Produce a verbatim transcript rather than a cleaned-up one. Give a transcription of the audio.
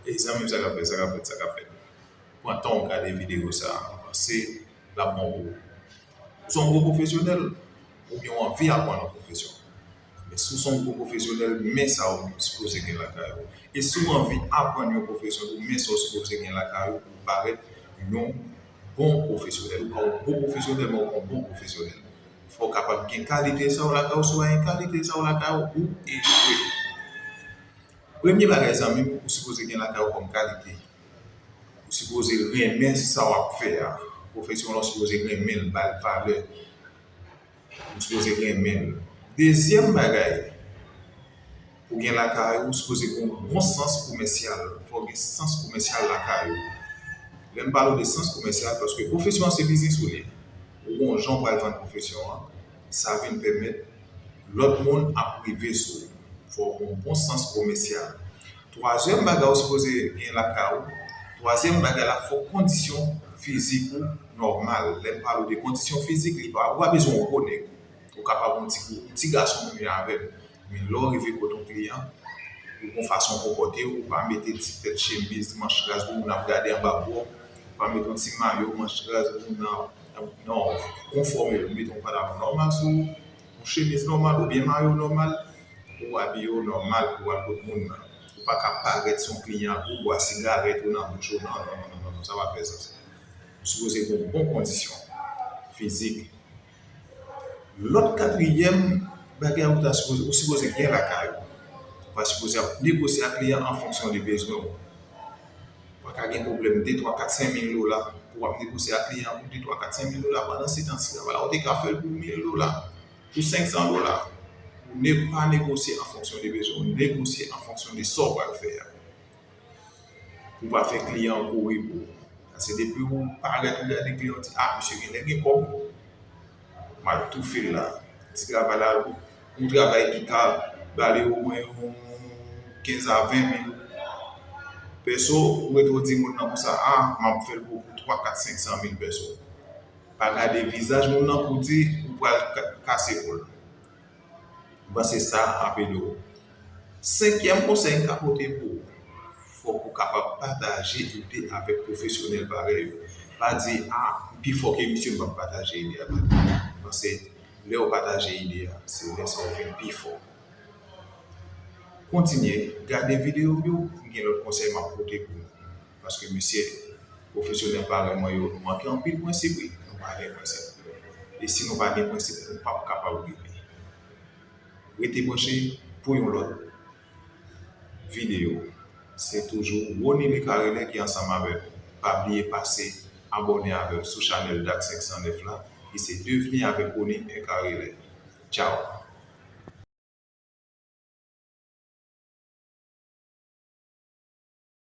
E zanmi m, sa k ap fèt, sa k ap fèt, sa k ap fèt. Pran tan w gade videyo sa a, m panse l ap bon pou ou. Ou se yon gwo pwofesyonèl, oubyen w anvi aprann yon pwofesyon. Men si w se yon gwo pwofesyonèl, men sa w sipoze gen lakay ou. E si w anvi aprann yon pwofesyon tou, men sa w sipoze gen lakay ou pou w parèt yon bon pwofesyonèl. Ou pa yon gwo pwofesyonèl, men w pa yon bon pwofesyonèl. Fò w kapab gen kalite sa yo lakay ou. Si w pa gen kalite sa yo lakay ou, ou echwe. Premye bagay, zanmi m, ou sipoze gen lakay ou kòm kalite. Ou sipoze renmen sa w ap fè a. Pwofesyon an, ou sipoze renmen l, ba l valè. Ou sipoze renmen l. Dezyèm bagay, pou gen lakay ou, ou sipoze gen yon bon sans komèsyal. Fò w gen sans komèsyal lakay ou. Lè m pale w de sans komèsyal, paske pwofesyon an se biznis ou li ye. Ou gen yon jan w pral vann pwofesyon an, sa vin pèmèt lòt moun ap rive sou ou. Fò w gen yon bon sans komèsyal. Twazyèm bagay ou sipoze gen lakay ou, twazyèm bagay la, fòk kondisyon fizik ou nòmal. Lè m pale w de kondisyon fizik, li pa, ou pa bezwen yon gwo nèg. Ou kapab yon ti, yon ti gason menm jan avè m. Men lè w rive kote yon kliyan, ou gon fason w konpòte w, ou pa mete ti tèt chemiz, manch raz pou moun ap gade anba bra w, ou pa mete yon ti mayo, manch raz pou moun nan, non, konfòme w, ou mete yon pantalon nòmal sou ou, yon chemiz nòmal oubyen mayo nòmal, ou abiye w nòmal pou w al kot moun nan. Ou pa ka parèt se yon kliyan gwo bwa sigarèt ou nan bouch ou, non, non, non, non, non, non, sa pa fè sans. Ou sipoze gen yon bon kondisyon fizik. Lòt katriyèm bagay ou ta sipoze, ou sipoze gen lakay ou. Ou pa sipoze ap negosye ak kliyan an fonksyon de bezwen w. Ou pa ka gen pwoblèm de, twa, kat, senk mil dola pou w ap negosye ak kliyan pou de, twa, kat, senk mil dola. Pandan se tan sila, ou te ka fè l pou mil dola, pou senk san dola. Ou ne pa negosye an fonksyon de bezwen w, negosye an fonksyon de sa w pral fè a. Pou pa fè kliyan an kouri pou ou. Paske depi ou parèt, ou gade kliyan, ou di, "Ah, misye genlè gen kòb. M al toufe l la." Ti travay la, yon travay ki ka ba li omwen yon kenz a ven mil pèso, ou rete ou di moun nan konsa, "Ah, m ap fè l pou, pou twa, kat, senk san mil pèso." Pa gade vizaj moun nan pou di ou pral ka-, kase kou l. M panse sa ap ede w. Senkyèm konsèy m ka pote pou ou, fòk ou kapab pataje ide avèk pwofesyonèl parèy ou. Pa di, "Ah, m pi fò ke misye, m p ap pataje ide avè l." Paske lè w pataje ide a, se lè sa w vin pi fò. Kontinye gade videyo m yo, m gen lòt konsèy m ap pote pou nou. Paske mesye pwofesyonèl parèy mwen yo, nou manke anpil prensip, wi. Nou pa gen prensip. E si nou pa gen prensip, nou p ap kapab rive. Rete branche pou yon lòt videyo. Se toujou Rony Lecarrelais ki ansanm avè w. Pa bliye pase abòne avè m sou chanèl Dak senk san nèf la, ki se Devni avèk Rony Lecarrelais. Tchaw!